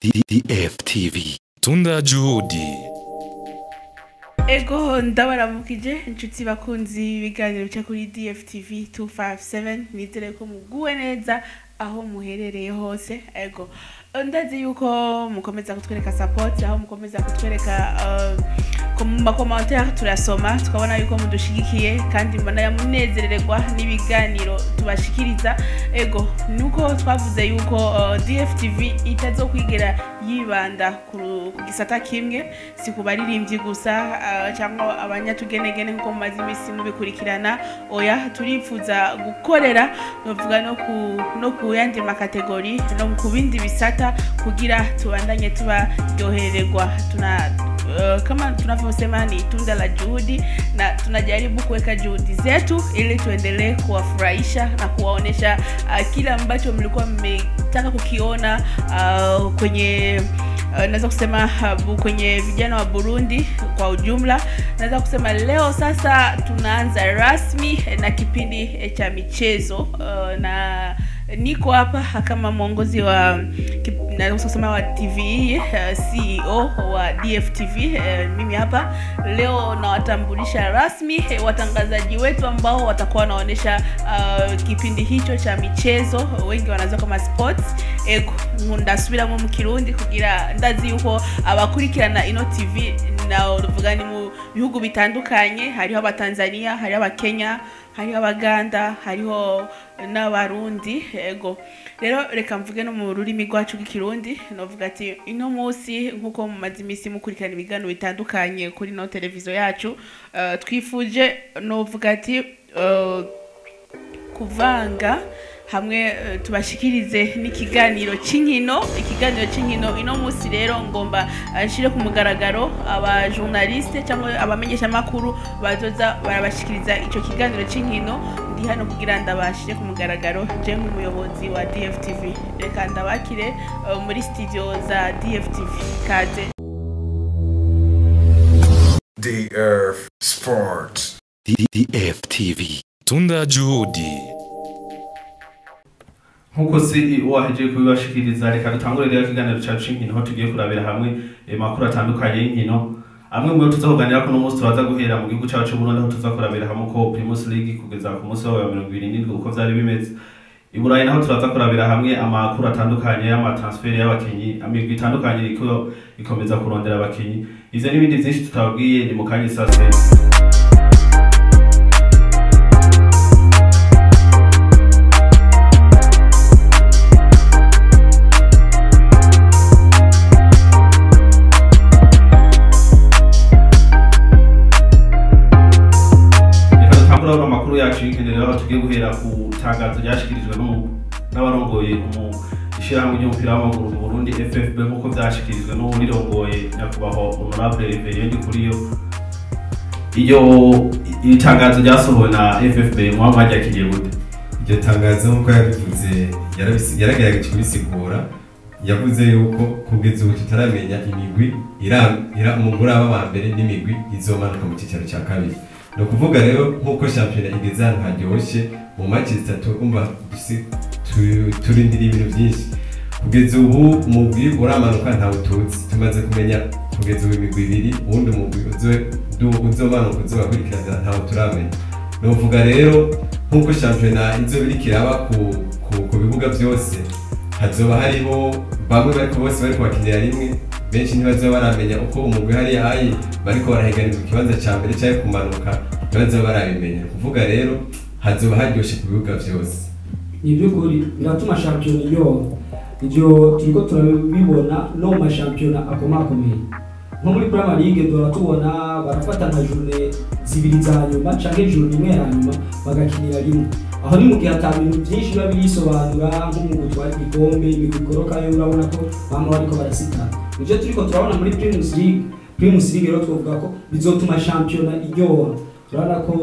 DFTV. Tunda Juhudi. Ego ndabaramukije inshuti bakunzi ibiganiro bica kuri DFTV 257, nizere ko muguwe neza aho muherereye hose. Ego ndazi yuko mukomeza kutwereka support, aho mukomeza kutwereka mu ma commentaires, turasoma tukabona yuko mudushigikiye kandi mbona yamunezererwa n'ibiganiro tubashikiriza. Ego nuko twavuze yuko DFTV itazokwigera yibanda ku gisata kimwe, si ku baririmbyi gusa cyangwa abanyatugenegene nkuko mumaze iminsi mubikurikirana. Oya, turifuza gukorera novuga no ku yandi ma catégories no ku bindi bisata kugira tubandanye tubaryohererwa. Tuna kama tunavyosema ni tunda la juhudi, na tunajaribu kuweka juhudi zetu ili tuendelee kuwafurahisha na kuwaonesha kila ambacho mlikuwa mmetaka kukiona kwenye naweza kusema kwenye vijana wa Burundi kwa ujumla. Naweza kusema leo sasa tunaanza rasmi na kipindi cha michezo, na niko hapa kama mwongozi wa naweza kusema wa TV, CEO wa DFTV. Mimi hapa leo nawatambulisha rasmi watangazaji wetu ambao watakuwa wanaonesha kipindi hicho cha michezo, wengi wanazoea kama sports. Ego ndasubira mu Kirundi kugira ndazi yuko abakurikirana ino TV na uvuga ni mu bihugu bitandukanye, hariho abatanzania, hariho abakenya, hariho abaganda, hariho n'abarundi. Ego rero reka mvuge no mu rurimi rwacu rw'ikirundi, novuga ati ino munsi nkuko mumaze iminsi mukurikirana ibiganiro bitandukanye kuri no televiziyo yacu, twifuje novuga ati kuvanga hamwe tubashikirize n'ikiganiro c'inkino. Ikiganiro c'inkino ino munsi rero ngomba nshire ku mugaragaro aba journaliste cyangwa abamenyesha makuru bazoza barabashikiriza ico kiganiro c'inkino. Ndi hano kugira ndabashire ku mugaragaro je nk'umuyobozi wa DFTV. Reka ndabakire muri studio za DFTV. Kaze. DF Sports. DFTV. Tunda Juhudi. Nkuko CEO ahejeje kubibashikiriza, reka dutangure rero ikiganiro cacu c'inkino, aho tugiye kurabira hamwe amakuru atandukanye y'inkino. Amwe mu yo tuzakuganira ko no munsi turaza guhera mu gihugu cacu Burundi, aho tuzakurabira hamwe ko Primus League kugeza ku munsi wa 27 uko vyari bimeze. I Burayi naho turaza kurabira hamwe amakuru atandukanye y'ama transfer y'abakinyi, amigwi itandukanye iriko ikomeza kurondera abakinyi. Ivyo n'ibindi vyinshi tutababwiye ni mu kanya sase. Yacu y'inkino aho tugiye guhera ku tangazo ryashikirijwe n'abarongoye ishirahamwe ry'umupira w'amaguru mu Burundi FFB, nk'uko vyashikirijwe n'uwurirongoye nyakubahwa Honorable Reverien Ndikuriyo. Iyo iri tangazo ryasohowe na FFB mwaba mwaryakiriye gute? Iryo tangazo nk'uko yabivuze yaragerageje kubisigura, yavuze yuko kugeza ubu tutaramenya imigwi umugwi uraba wa mbere n'imigwi izomanuka mu cicaro ca kabiri. Ni ukuvuga rero nk'uko shampiyona igeze ahantu haryoshe mu match zitatu, umva turindiriye ibintu byinshi. Kugeza ubu umugwi uramanuka ntawe tuzi, tumaze kumenya kugeza ubu imigwi ibiri, uwundi mugwi uzomanuka uzobakurikirana ntawe turamenya. Ni ukuvuga rero nk'uko shampiyona izoba iriko iraba ku bibuga byose, hazoba hariho bamwe bariko bose bariko bakinira rimwe, benshi ntibazoba baramenya uko umugwi hariya ayi bariko barahiganirwa ikibanza ca mbere canke kumanuka, ntibazoba barabimenya. Kuvuga rero hazoba haryoshe ku bibuga vyose. Ni by'ukuri biratuma shampiyona iryoha. Ivyo turiko turabibona no mu mashampiyona akomakomeye, nko muri Premier League duhora tubona barafata nka journée zibiri za nyuma canke journée imwe ya nyuma bagakinira rimwe. Aho ni mu gihe ata bintu byinshi biba birisobanura, nk'umugwi utwara igikombe, imigwi ikorokayo, urabona ko bamwe bariko barasitana. Ivyo turiko turabona muri Primus League, Primus League rero twovuga ko bizotuma shampiyona iryoha. Turabona ko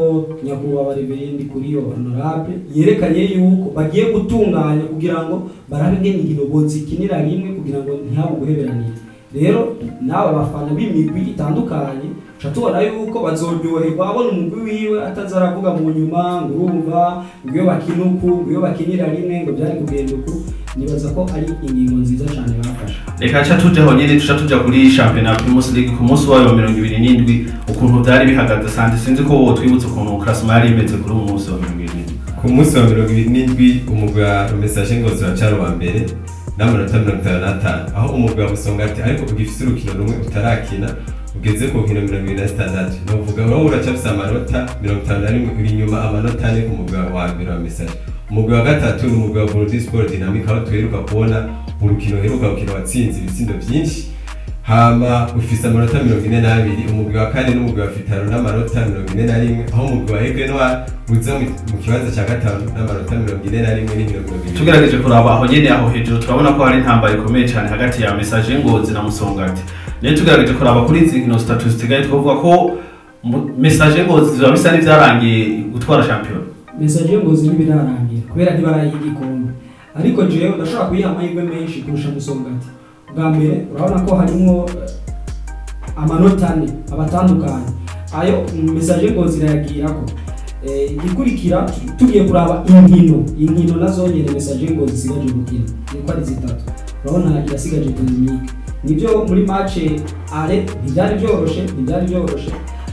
nyakubahwa Reverien Ndikuriyo Honorable yerekanye yuko bagiye gutunganya kugira ngo barabe ingene inkino bozikinira rimwe kugira ngo ntihabe uguheberanira. Rero n'aba bafana b'imigwi itandukanye tuca tubona yuko bazoryoherwa abona umugwi wiwe ataza aravuga mu nyuma ngo urumva ngo iyo bakina uku, ngo iyo bakinira rimwe, ngo byari kugenda uku. Nibaza ko ari ingingo nziza cyane bafashe. Reka ca tujaho nyene, tuca tuja kuri shampiyona Primus League ku munsi wayo wa 27, ukuntu vyari bihagaze. Sante, sinzi ko wotwibutsa ukuntu classement yari imeze kuri uwo munsi wa 27. Ku munsi wa 27, umugwi wa Messager Ngozi uracyari uwa mbere n'amanota 55, aho umugwi wa Musongati ariko ugifise urukino rumwe utarakina, ugeze ku nkino 26. Novuga wowe uracyafise amanota 51, uri inyuma amanota 4 ku mugwi wa mbere wa Messager. Umugwi wa gatatu ni umugwi wa Burundi Sport Dynamic, aho tuheruka kubona urukino uheruka gukina watsinze ibitsindo vyinshi, hama ufise amanota 42. Umugwi wa kane n'umugwi wa Vitaro n'amanota 41, aho umugwi wa Aigle Noir uza mu kibanza ca gatanu n'amanota 41 n'inkino 20. Tugerageje kuraba aho nyene aho hejuru, turabona ko hari intambara ikomeye cyane hagati ya Messager Ngozi na Musongati. Niyo tugerageje kuraba kuri izi nkino zitatu zisigaye, twavuga ko Messager Ngozi biba bisa n'ivyarangiye gutwara shampiyona. Messager Ngozi ntibirarangira kubera ntibarayiha igikombe, ariko jewe ndashobora kuyiha amahirwe menshi kurusha Musongati. Bwa mbere urabona ko harimo amanota 4 abatandukanye, ayo Messager Ngozi irayagirako. Igikurikira, tugiye kuraba inkino nazo nyene Messager Ngozi isigaje gukina niko ari zitatu. Urabona irasigaje Dynamique, nibyo muri match aller ntibyari byoroshe,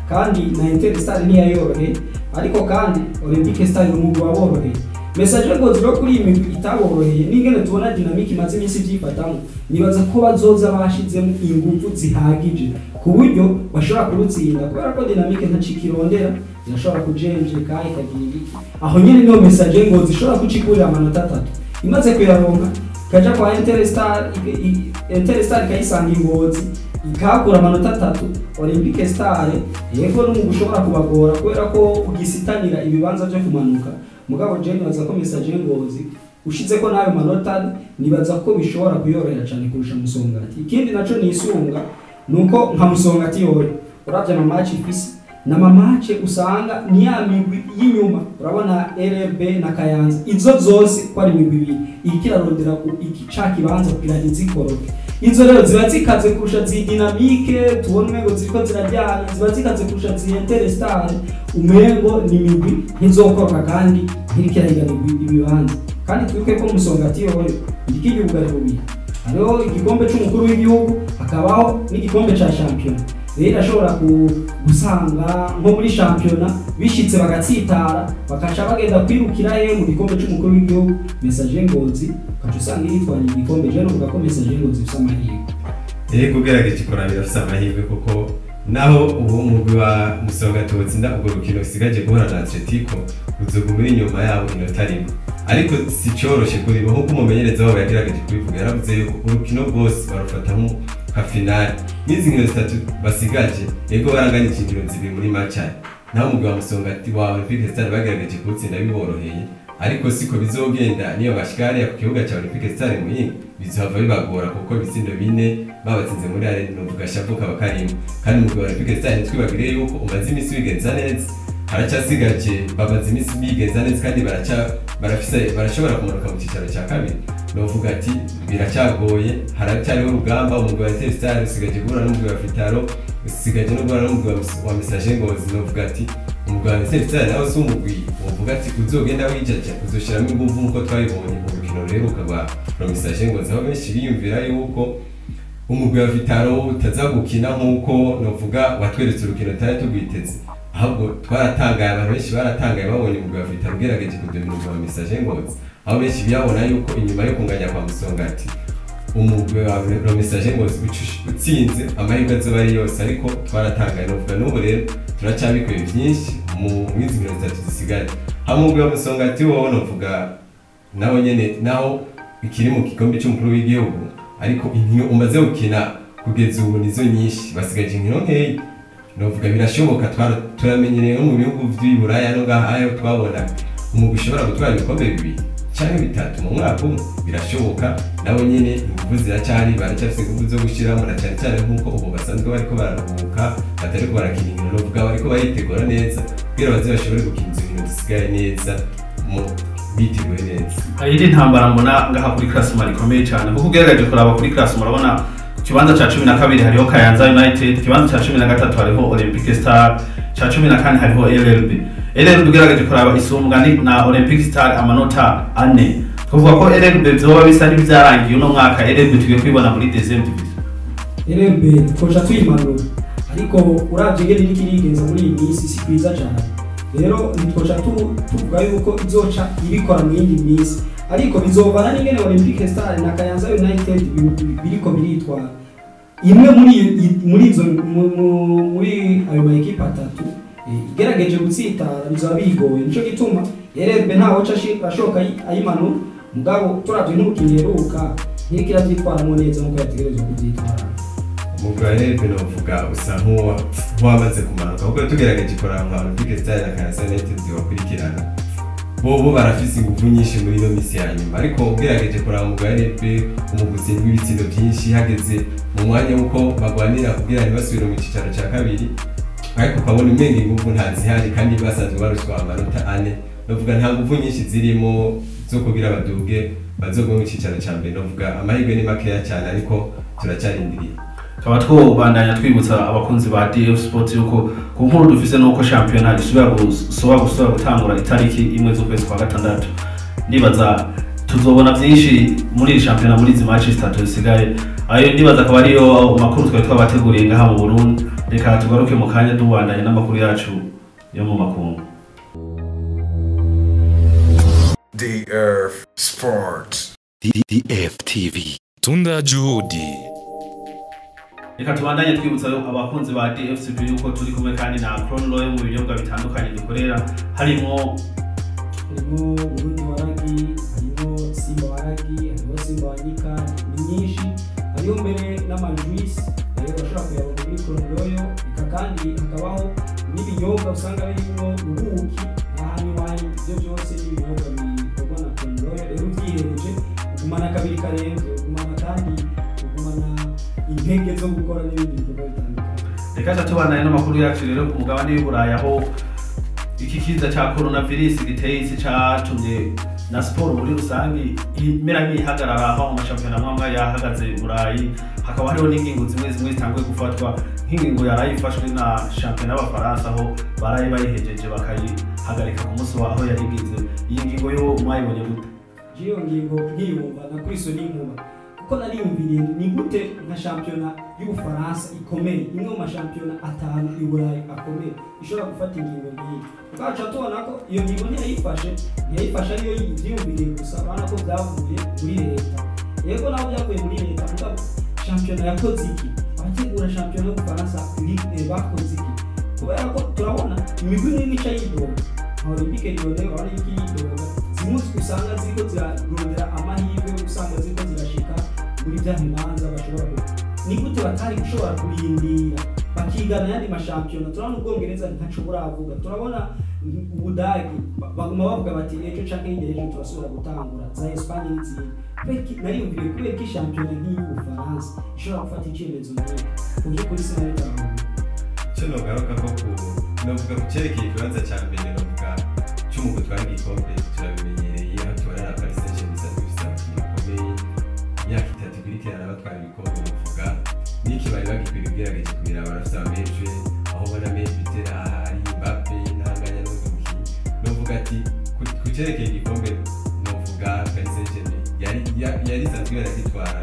kandi na Interstar ntiyayoroheye, ariko kandi Olympique Star ni umugwi waboroheye. Messager Ngozi rero kuri iyi migwi itaboroheye, n'ingene tubona Dynamique imaze iminsi ibyifatamo, nibaza ko bazoza bashizemo ingufu zihagije ku buryo bashobora kurutsinda, kubera ko Dynamique ntacikirondera, irashobora kujenjeka ikagira ibiki. Aho nyene niho Messager Ngozi ishobora kucikurira amanota 3. Imaze kuyaronka ikaja kwa Interstar, Interstar ikayisanga i Ngozi, ikahakura amanota 3. Olympique Star yego n'umugwi ushobora kubagora kubera ko ugisitanira ibibanza byo kumanuka, mugabo je nibaza ko Messager Ngozi ushize ko n'ayo manota, nibaza ko bishobora kuyorohera cyane kurusha Musongati. Ikindi naco nisunga nuko nka Musongati yoyo uravye ama match ifise n'ama match usanga ni ya migwi y'inyuma. Urabona RRB na Kayanza, izo zose ko ari imigwi ibiri iriko irarondera ku iki ca kibanza kugira ntizikoroke. Izo rero ziba zikaze kurusha zi Dynamique tubona umengo ziriko ziraryana, ziba zikaze kurusha zi Interstar, umengo ni imigwi ntizokoroka kandi ntiriko irahiganirwa ibibanza. Kandi twibuke ko Musongati yoyo iriko igira ubugari bubiri: hariho igikombe c'umukuru w'igihugu, hakabaho n'igikombe ca shampiyona. Rero irashobora gusanga nko muri shampiyona bishitse bagatsitara, bakaca bagenda kwirukira he mu gikombe c'umukuru w'igihugu. Messager Ngozi ukaca usanga yitwariye igikombe. Je novuga ko Messager Ngozi ifise amahirwe. Yego, ugerageje kuraba irafise amahirwe, kuko naho ubu umugwi wa Musongati wotsinda urwo rukino usigaje guhura na Atletico, uzoguma uri inyuma yabo inota 1, ariko si coroshe kuri bo. Nk'uko umumenyereza wabo yagerageje kubivuga, yaravuze yuko urukino rwose barufata nka finale. N'izi nkino zitatu basigaje, yego baranganyije inkino zibiri muri match, naho umugwi wa Musongati wa Olympique Star bagerageje kuwutsinda biboroheye, ariko siko bizogenda. Niyo bashika hariya ku kibuga cya Olympique Star Muyinga, bizohava bibagora, kuko ibitsindo 4 babatsinze muri aller, novuga shavu kaba karimo. Kandi umugwi wa Olympique Star, ntitwibagire yuko umaze iminsi wigenza neza, haracyasigaje, bamaze iminsi bigenza neza kandi baraca barafise, barashobora kumanuka mu cyicaro cya kabiri. Novuga ati biracyagoye, haracyariho urugamba. Umugwi wa Interstar usigaje guhura n'umugwi wa Vitaro, usigaje no guhura n'umugwi wa Messager Ngozi. Novuga ati umugwi wa Interstar nawe si umugwi wovuga ati uzogenda wijaja, uzoshiramo inguvu nk'uko twabibonye mu rukino ruheruka rwa Messager Ngozi, aho benshi biyumvira yuko umugwi wa Vitaro utaza gukina nk'uko novuga watweretse urukino tutari tugwiteze. Ahubwo twaratangaye, abantu benshi baratangaye babonye umugwi wa Vitaro ugerageje kudomina umugwi wa Messager Ngozi, aho benshi biyabona yuko inyuma yo kunganya kwa Musongati, umugwi wa Messager Ngozi utsinze, amahirwe azoba ari yose. Ariko twaratangaye, novuga n'ubu rero turacyabikuye byinshi mu minsi 30 zisigaye. Hamwe umugwi wa Musongati wowe, novuga nawo nyene naho ikiri mu gikombe cy'umukuru w'igihugu, ariko inkino umaze gukina kugeza ubu nizo nyinshi, basigaje inkino nkeyi. Novuga birashoboka, turamenyereye nko mu bihugu vy'i Buraya no ngaha ayo twabona umugwi ushobora gutwara ibikombe bibiri canke bitatu mu mwaka umwe, birashoboka. Nabo nyene inguvu ziracyari, baracyafise inguvu zo gushiramo, na cane cane nk'uko ubu basanzwe bariko bararuhuka, batariko barakina inkino. Novuga bariko baritegura neza kugira baze bashobore gukina izo nkino zisigaye neza mu biteguye neza. Hari indi ntambara mbona ngaha kuri classement ikomeye cyane, kuko ugerageje kuraba kuri classement, urabona ku kibanza ca 12 hariho Kayanza United, ikibanza ca 13 hariho Olympic Star, ca 14 hariho LLB. LLB ugerageje kuraba isumbwa na Olympic Star amanota 4. Tuvuga ko RRB vyoba bisa n'ivyarangiye uno mwaka, RRB tugiye kwibona muri deuxième division. RRB twoca tuyimanura, ariko uravye ingene iriko irigenza muri iyi minsi si kwiza cane. Rero ntitwoca tuvuga yuko izoca ibikora mu yindi minsi, ariko bizovana n'ingene Olympique Star na Kayanza United biriko biritwara. Imwe muri izo muri ayo ma ekipe atatu igerageje gutsitara bizaba bigoye. Nico gituma RRB ntaho ashoka ayimanura, mugabo turavye n'urukino iheruka ntiriko iravyitwaramwo neza nkuko yategerezwa kuvyitwara. Umugwi wa RRB novuga usa nk'uwamaze kumanuka, kuko tugerageje kuraba nka Olympique Star na Kayanza United bakurikirana, bobo barafise inguvu nyinshi muri ino misi ya nyuma. Ariko ugerageje kuraba umugwi wa RRB, umugwi utsindwa ibitsindo vyinshi hageze mu mwanya w'uko bagwanira kugira ntibasubire mu cicaro ca kabiri, ariko ukabona umenga inguvu ntazihari kandi basanzwe baruswa amanota 4. Novuga nta nguvu nyinshi zirimo zo kugira baduge bazogume mu cicaro ca mbere. Novuga amahirwe ni makeya cyane, ariko turacarindiriye. Tukaba twobandanya twibutsa abakunzi ba DF Sport yuko ku nkuru dufise nuko shampiyona isubira gusubira gutangura itariki 1 z'ukwezi kwa 6. Ndibaza tuzobona byinshi muri iyi shampiyona muri izi match zitatu zisigaye. Ayo ndibaza akaba ariyo makuru twari twabateguriye ngaha mu Burundi. Reka tugaruke mu kanya tubandanye n'amakuru yacu yo mu makungu. DF Sports. DF TV. Tunda juhudi. Reka tubandanye twibutsa abakunzi ba DFCB yuko turi kumwe kandi na Crown Royal mu binyobwa bitandukanye dukorera, harimo Burundi waragi, harimo Simba waragi, harimo Simba wanyika, ni nyinshi. Hariho mbere n'amajuice rero bashobora kuyabona muri Crown Royal. Eka kandi hakabaho n'ibinyobwa usanga birimo ubuki ahantu iwanyu, ibyo byose n'ibinyobwa bikorwa na Crown Royal. Rero ubyihereje ugumana kabiri karenze, ugumana kandi ugumana intege zo gukora n'ibindi bikorwa bitandukanye. Reka tubandanye n'amakuru yacu rero ku mugabane w'Iburayi, aho iki kiza ca coronavirus giteye isi catumye na siporo muri rusange imera nk'ihagarara, aho mu mashampiyona amwe yahagaze i Burayi. Hakaba hariho n'ingingo zimwe zimwe zitanguye gufatwa, nk'ingingo yaraye ifashwe na shampiyona y'Abafaransa, aho baraye bayihejeje bakayihagarika ku munsi aho yarigize. Iyi ngingo yo mwayibonye gute? Iyo ngingo nkiyumva nakubiswe n'inkuba, kuko nariyumviriye ni gute nka shampiyona y'Ubufaransa ikomeye, imwe mu mashampiyona 5 i Burayi akomeye, ishobora gufata ingingo nk'iyi. Twaca tubona ko iyo ngingo ntiyayifashe ariyo yiyumviriye gusa, urabona ko byavuye muri leta. Yego nabo byavuye muri leta, mugabo shampiyona yakoze iki? Abategura shampiyona y'Ubufaransa bakoze iki? Kubera ko turabona imigwi imwe ica yidoga, nka Olympique Lyonnais urabona yuko yidoga, zimwe usanga ziriko zirarondera amahirwe, usanga ziriko zirashika muri bya bibanza bashobora kuba. Ni gute batari gushobora kurindira bakigana yandi mashampiyona? Turabona Ubwongereza ntaco buravuga, turabona Ubudagi baguma bavuga bati ejo canke hirya y'ejo turasubira gutangura, za Espagne n'izindi. Nariyumviriye kubera ko shampiyona nk'iyi y'Ubufaransa ishobora gufata icemezo nk'iki, ku by'ukuri sinabitahuye. Ico nogaruka ko novuga ku cerekeye ikibanza ca mbere, novuga c'umugwi utwara igikombe turabimenyereye, aho tubona na Paris Saint-Germain isanzwe ifise abakinyi bakomeye, imyaka 3 ikurikirana batwara ibikombe. Novuga n'iki bari bagikwiriye ugerageje kubiraba, barafise abameje, aho ubona Messi ahari Mbappe ntanganya n'uwundi mukinyi. Novuga ati ku cerekeye igikombe, novuga Paris Saint-Germain yari isanzwe yaragitwara,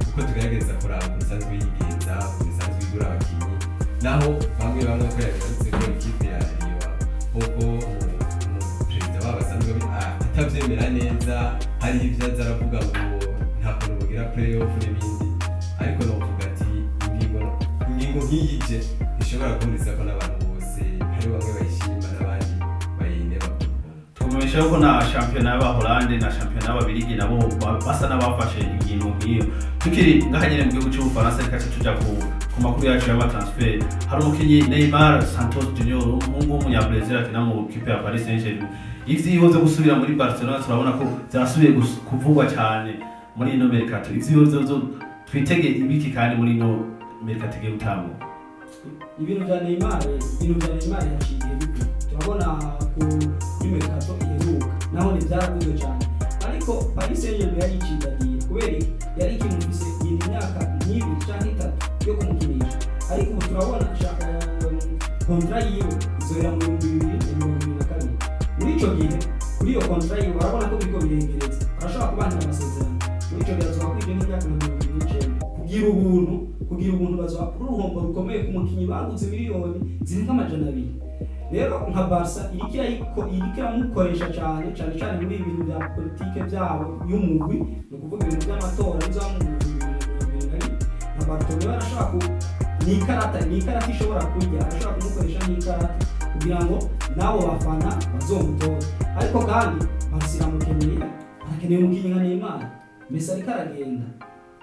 kuko tugerageza kuraba ukuntu isanzwe yigenza, ukuntu isanzwe igura abakinyi, naho bamwe bamwe ko yagarutse ko ikipe ya Lyon kuko umuperezida wabo asanzwe atavyemera neza, hari ivyo aza aravuga ngo nta kuntu bogira play-off n'ibindi. Ariko novuga ati ingingo nk'iyi je ishobora guhurizako n'abantu bose, hari bamwe bayishima n'abandi bayineba. Tumenyesha yuko na shampiyona y'Abaholande na shampiyona y'Ababirigi nabo basa n'abafashe ingingo nk'iyo. Tukiri ngaha nyene mu gihugu c'Ubufaransa, reka tuja ku makuru yacu y'amatransfer. Hari umukinyi Neymar Santos Junior, umuhungu w'umunyabrazil akina mu kipe ya Paris Saint-Germain. Ivyiwe vyo gusubira muri Barcelona turabona ko vyasubiye kuvugwa cyane muri ino mercato. Ivyiwe vyo twitege ibiki kandi muri ino mercato igiye gutangura? Ibintu vya Neymar yaciye bigwi. Turabona kuri mercato iheruka naho ni vyaravuzwe cyane, ariko Paris Saint-Germain yari icindadiye kubera yari ikimufise iyindi myaka nk'ibiri canke 3 yo kumukinisha. Ariko ubu turabona kontra yiwe izohera mu 2022. Muri ico gihe kuri iyo kontra yiwe barabona ko biriko birengereza, barashobora kuba Kugira ubuntu bazoba uruhombo rukomeye ku mukinyi baguze miliyoni zirenga 200. Rero nka Barca iriko iramukoresha cyane cyane cyane muri ibintu bya politike byabo y'umugwi, no kuvuga ibintu by'amatora bizamu nka Bartomeu arashaka ni ikarata ishobora kurya, arashobora kumukoresha nk'ikarata kugira ngo nabo bafana bazomutora. Ariko kandi Barca iramukeneye, barakeneye umukinyi nka Neymar. Messi ariko aragenda,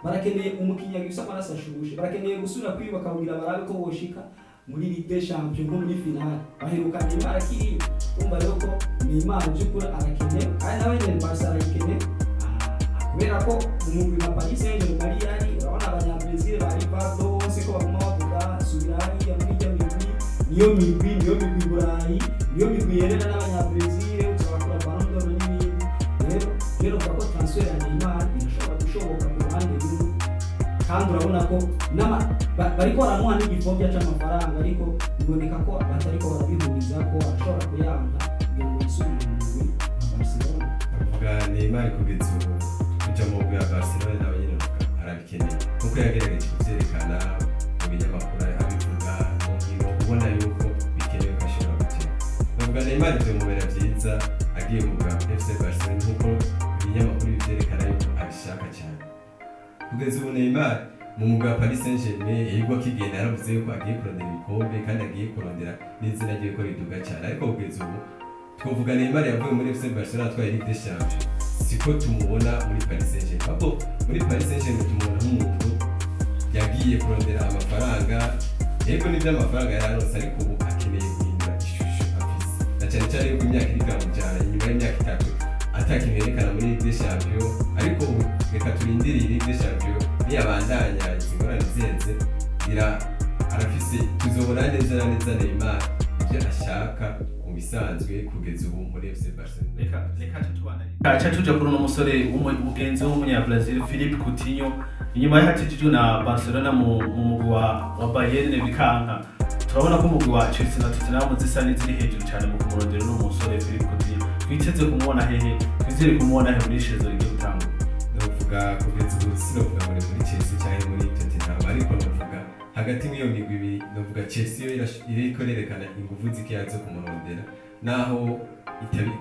barakeneye umukinyi agifise amaraso ashushe, barakeneye gusubira kwiyubaka kugira barabe ko boshika muri Ligue des Champions nko muri finale. Baheruka Neymar akiriyo, urumva rero ko Neymar by'ukuri arakeneye, kandi nawe nyene Barca arayikeneye kubera ko umugwi nka Paris Saint-Germain yari urabona abanyabrazil ba Rivaldo bose ko baguma bavuga subira hariya muri irya migwi, niyo migwi Burayi, niyo migwi yerera n'abanyabrazil uzabakura Ballon d'Or n'ibindi. Rero ko transfer ya Neymar irashobora gushoboka ku ruhande rumwe, kandi urabona ko bariko baramuha n'igifobya c'amafaranga, ariko biboneka ko batariko barabihuriza ko arashobora kuyanga kugira ngo yisubire mu mugwi nka Barcelona. Avuga Neymar kugeza ubu kuja mu mugwi wa Barcelona nawe nyene arabikeneye, kuko yagerageje kuvyerekana mu binyamakuru abivuga mu nkino, ubona yuko bikenewe ko ashobora gukina. Bavuga Neymar vyomubera vyiza agiye mu mugwi wa FC Barcelona nkuko ibinyamakuru bivyerekana yuko abishaka cyane. Kugeza ubu Neymar mu mugwi wa Paris Saint-Germain yigwa akigenda yaravuze yuko agiye kurondera ibikombe kandi agiye kurondera n'izina ryiwe ko riduga cyane, ariko kugeza ubu twovuga Neymar yavuye muri FC Barcelona atwaye Ligue des Champions, siko tumubona muri Paris Saint-Germain. Ahubwo muri Paris Saint-Germain tumubona nk'umuntu yagiye kurondera amafaranga, yego n'ibyo amafaranga yararonse, ariko ubu akeneye guhindura ishusho afise, na cyane cyane yuko imyaka iri iramujyana inyuma y'imyaka 3 atakintu yerekana muri Ligue des Champions. Ariko ubu reka turindire Ligue des Champions niyabandanya izi ngorane zihenze, arafise tuzobona neza na neza Neymar ibyo ashaka mu bisanzwe kugeza ubu muri FC Barcelona. Reka tubananye tuja kuri uno musore w'umugenzi w'umunyabrazil Philippe Coutinho, inyuma yahatijwe na Barcelona mu mugwi wa Bayern bikanka. Turabona ko umugwi wa Chelsea na Tottenham zisa n'iziri hejuru cyane mu kumurondera uno musore Philippe Coutinho. Twiteze kumubona hehe? Twizere kumubona he muri saison igiye gutangura? Ndavuga kugeza ubu sinovuga muri Chelsea cyangwa muri Tottenham, ariko ndavuga hagati y'iyo migwi ibiri, ndavuga Chelsea yo iriko irerekana inguvu zikeya zo kumurondera, naho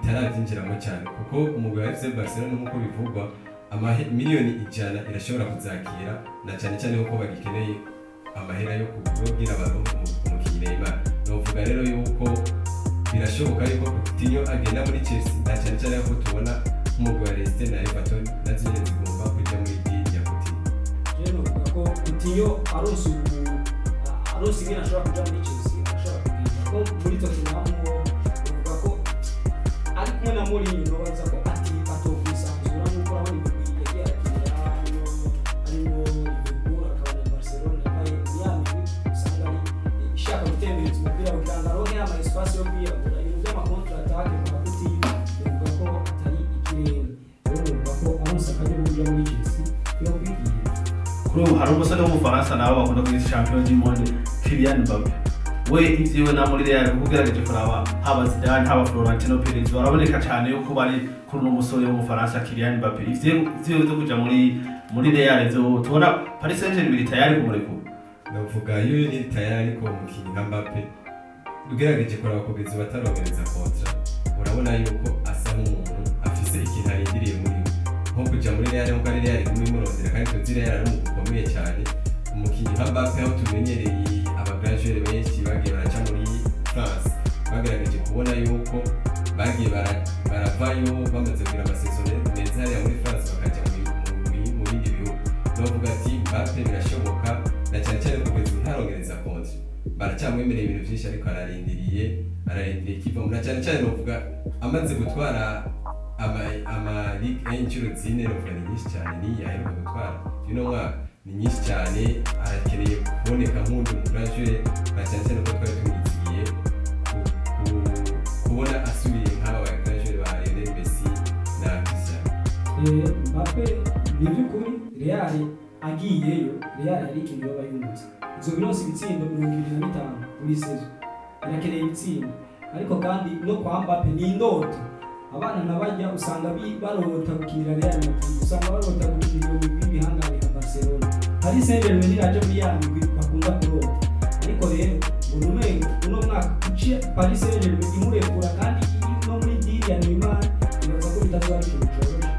itarabyinjiramo cyane, kuko umugwi wa FC Barcelona nk'uko bivugwa miliyoni 100 irashobora kuzakira, na cyane cyane kuko bagikeneye amahera yo kubwira abantu umukinyi Neymar. Ndavuga rero yuko birashoboka yuko Coutinho agenda muri Chelsea, na cyane cyane ko tubona umugwi wa Leicester na Everton nazo nyene zigomba kuja muri deal ya Coutinho. Rero navuga ko Coutinho aronse ingene ashobora kuja muri Chelsea, ashobora kugenda ko muri Tottenham uvuga ko ari kumwe na Mourinho, baza ko ati atokwisanzura nk'uko urabona imigwi yagiye arakinira harimo Liverpool, akaba na Barcelona na Bayern, ya migwi usanga ari ishaka gutembereza umupira kugira ngo aronke ama espace yo kwiyagura. Ibintu by'ama contre attaque kwa Coutinho bivuga ko atari ikirenga. Rero bivuga ko aronse akajya kuja muri Chelsea yo kwigira. Kuri ubu hari umusore w'umufaransa nawe bakunda kwita champion du monde Kylian Mbappe, we ivyiwe na muri Real ugerageje kuraba haba Zidane haba Florentino Perez baraboneka cyane yuko bari kuri uno musore w'umufaransa Kylian Mbappe. Ivyiwe byo kuja muri Real zo tubona Paris Saint-Germain iri tayari kumurekura. Ndavuga yo ni tayari ko umukinyi nka Mbappe ugerageje kuraba kugeza batarohereza contrat, urabona yuko asa nk'umuntu afise ikintu arindiriye muri we, nko kuja muri Real nkuko ari Real iguma imurondera, kandi tuzi Real ari umugwi ukomeye cyane. Umukinyi nka Mbappe aho tumenyereye abagrajere benshi bagiye baraca muri France, bagerageje kubona yuko bagiye baravayo bamaze kugira amasezerano meza hariya muri France bakaja mu bindi bihugu. Ndavuga ati Mbappe birashoboka, na cyane cyane kugeza ubu ntarongereza contrat, baracyamwemereye ibintu byinshi, ariko ararindiriye ikiva na cyane cyane novuga amaze gutwara ama Ligue 1 inshuro zine, novuga ni nyinshi cyane, niyi aheruka gutwara uno mwaka ni nyinshi cyane, arakeneye kuboneka nk'undi mugrajure, na cyane cyane ko twari tumwizigiye kubona asubiye nk'aba bagrajure ba Lionel Messi na Cristiano. Mbappe ni by'ukuri Real agiyeyo, Real hari ikintu yoba yungutse. Izo bironse ibitsindo 25 muri saison, irakeneye ibitsindo, ariko kandi no kwa Mbappe ni indoto. Abana nabajya usanga barota gukinira Real Madrid, usanga barota gukinira imigwi y'ibihangange nka Barcelona. Paris Saint-Germain iraje muri ya migwi bakunda kurota, ariko rero mbona umengo uno mwaka kuki Paris Saint-Germain imurekura kandi no muri deal ya Neymar, nibaza ko bitazoba ari ikintu coroshe.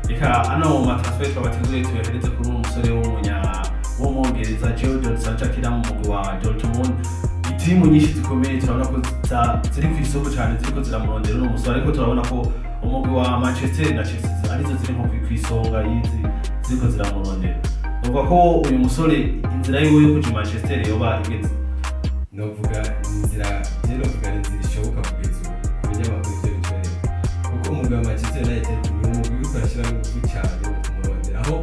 Reka ano ma transfer twabateguriye tuyahereze kuri uno musore w'umwongereza Jadon Sancho akina mu mugwi wa Dortmund. Itimu nyinshi zikomeye turabona ko ziri ku isoko cyane, ziriko ziramurondera uno musore, ariko turabona ko umugwi wa Manchester na Chelsea arizo ziri nko ku isonga y'izi ziriko ziramurondera. Uvuga ko uyu musore inzira yiwe yo kuja i Manchester yoba igeze? Novuga inzira, je novuga ni inzira ishoboka kugeza ubu ku binyamakuru ivyo bitwereka, kuko umugwi wa Manchester United ni umugwi uriko urashiramwo ingufu cane mu kumurondera, aho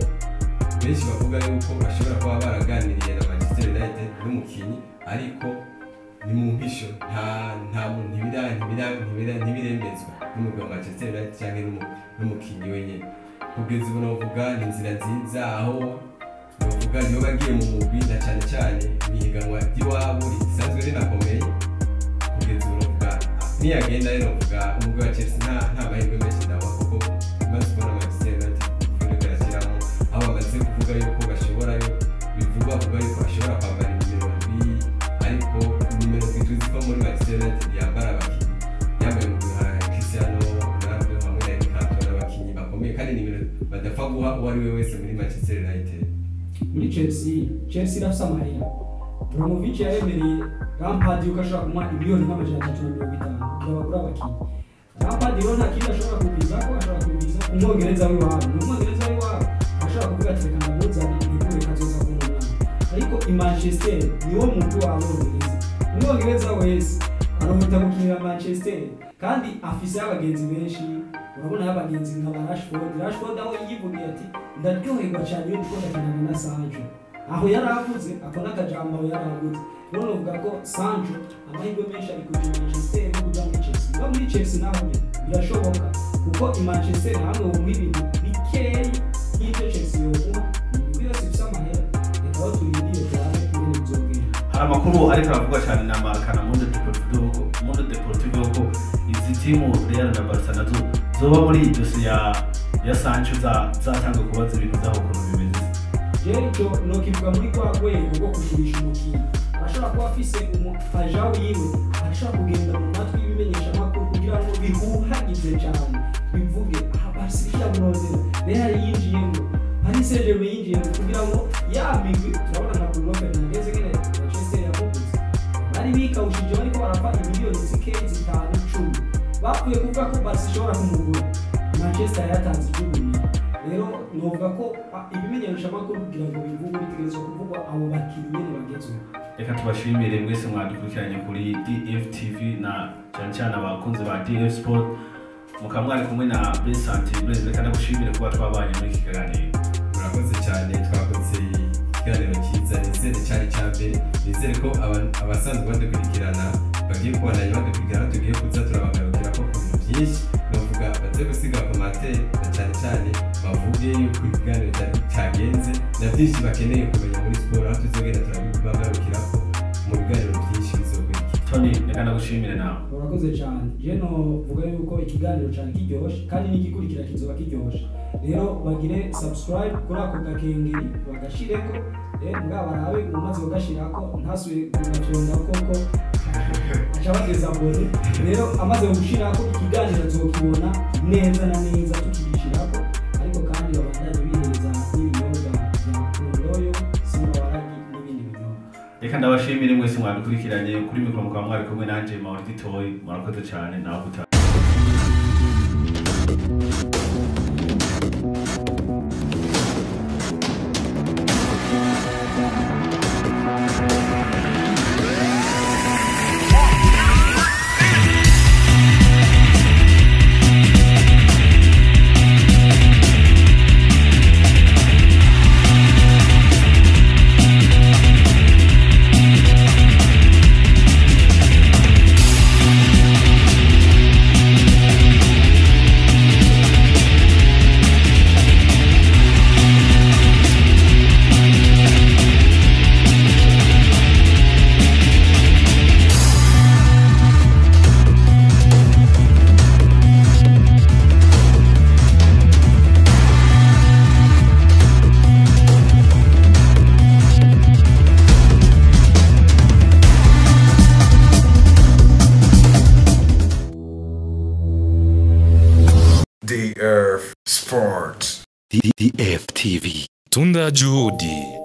benshi bavuga yuko bashobora kuba baraganiriye na Manchester United n'umukinyi, ariko ni mu mpisho, nta muntu ntibiremezwa n'umugwi wa Manchester United canke n'umukinyi wenyene. Kugeza ubu novuga ni inzira nziza, aho novuga yoba agiye mu mugwi na cane cane mw'ihiganwa ry'iwabo risanzwe rinakomeye. Kugeza ubu novuga niyagenda rero novuga umugwi wa Chelsea nta mahirwe menshi ndabona, kuko umaze kubona Manchester United iriko irashiramwo, aho bamaze kuvuga yuko bashobora bivugwa vuga yuko ashobora kwambara nimero ndwi, ariko nimero ndwi tuzi ko muri Manchester United yambara abakinyi, yambaye umugwi nka Cristiano Ronaldo hamwe na Eric Cantona, abakinyi bakomeye kandi nimero badapfa guha uwo ari we wese muri Manchester United. Muri Chelsea irafise amahera. Abramovich yaremereye Lampard yuko ashobora kumuha imiliyoni 350 kugira bagure abakinyi. Lampard rero nta kindi ashobora kugwiza ko ashobora kugwiza umwongereza w'iwabo, ni umwongereza w'iwabo ashobora kuvuga ati reka ndamuzane ntigure kazoza k'uno mwana, ariko i Manchester niwo mugwi w'abongereza, umwongereza wese arota gukinira Manchester kandi afise abagenzi benshi. Urabona abagenzi nka ba Rashford aho yivugiye ati ndaryoherwa cyane iyo ndiko ndakinana na Sancho, aho yaravuze ako n'akajambo aho yaravuze. Rero novuga ko Sancho amahirwe menshi ari kuja i Manchester no kuja muri Chelsea. No muri Chelsea naho nyene birashoboka, kuko i Manchester hamwe womuha ibintu bikeyi nk'ivyo Chelsea yomuha, imigwi yose ifise amahera. Reka aho turindire turabe ingene bizogenda. Hari amakuru ariko aravugwa cyane na Marca na Mundo Deportivo ko izi timu Real na Barca nazo zoba muri iyi dosiye ya Sancho zatanzwe kubaza ibintu zaho ukuntu bimeze. Jewe ico nokivuga muri kwa rwego rwo kugurisha umukinyi, arashobora kuba afise umu agent wiwe, arashobora kugenda mu matwi y'ibimenyeshamakuru kugira ngo bihuhagize cane, bivuge aha Barca iramurondera, Real yinjiyemwo, Paris Saint-Germain yinjiyemwo, kugira ngo ya migwi turabona nka Bruno Fernandes nyene Manchester yamuguze, bari bikawushije bariko barapfa imiliyoni zikeyi 5 10, bapfuye kuvuga ko Barca ishobora kumugura, Manchester yatanze ijugunira. Rero novuga ko ibimenyeshamakuru kugira ngo bivugwe bitegerezwa kuvugwa abo bakinyi nyene bagezweho. Reka tubashimire mwese mwadukurikiranye kuri DFTV na cyane cyane abakunzi ba DF Sport, mukaba mwari kumwe na Blaise Blaise. Reka ndagushimire kuba twabanye muri iki kiganiro. Murakoze cyane, twakoze ikiganiro cyiza, nizere cyari cya mbere, nizere ko abasanzwe badukurikirana bagiye kubandanya badukurikirana, tugiye kuza turabagarukira ko ku bintu byinshi. Novuga baze gusiga commentaire na cyane cyane bavuge yuko ikiganiro cyagenze na byinshi bakeneye kumenya muri siporo, aho tuzogenda turabibagarukirako mu biganiro byinshi bizokurikira. Tony, reka ndagushimire nawe. Urakoze cyane. Je novuga yuko ikiganiro cyari kiryoshe kandi n'igikurikira kizoba kiryoshe. Rero bagire subscribe kuri ako gakengeri bagashireko, mugabo barabe umaze kugashirako ntasubire kugafyonda koko aca bageza mbone. Rero amaze gushirako ikiganiro azokibona neza na neza tukigishirako, ariko kandi babandanye bihereza n'ibinyobwa bya Kundoyo, Simba Waragi n'ibindi binyobwa. Reka ndabashimire mwese mwadukurikiranye kuri mikoro, mukaba mwari kumwe nanje Mauridi Toy. Murakoze cyane, nawe gutaha. Sports. DFTV. Tunda Juhudi.